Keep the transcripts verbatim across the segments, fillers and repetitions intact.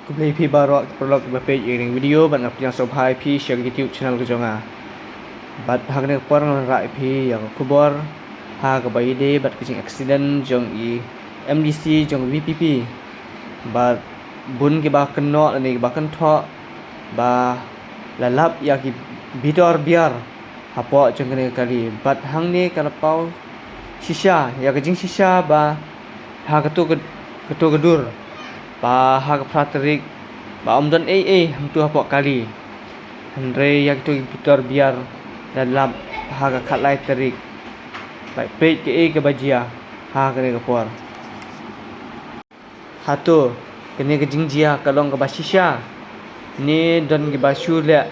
Khublei phi baroh ki paralok kiba peit ïa kane ka video bad nga pdiang sngewbha ïa phi sha ka YouTube channel ka jong nga. Bad ha kane ka por ngan wanrah ïa phi ïa ka khubor ha kaba ïadei bad ka jing accident jong i MDC jong VPP. Bad bun kiba kynnoh lane kiba kynthoh ba la lap ïa ki bitor biar hapoh jong kane ka kali. Bad hangne ka la paw shisha ïa ka jingshisha ba ha kato ka, kato ka dur ba ha ka phra tarik ba ym don ei ei hangto hapoh kali. Hynrei ïa kito ki bitor biar la lap ha ka khatlai tarik. Ba peit kaei kaba jia ha kane ka por. Hato kane ka jingjia ka long kaba shisha ne don kiba shu leh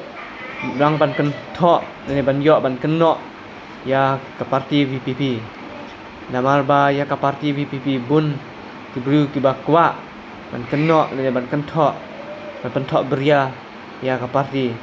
lang ban kynthoh lane ban ïoh ban kynnoh ïa ka parti VPP? Namar ba ïa ka parti VPP bun ki briew kiba kwah ban kynnoh lane ban kynthoh, ban kynthoh bria ïa ka parti.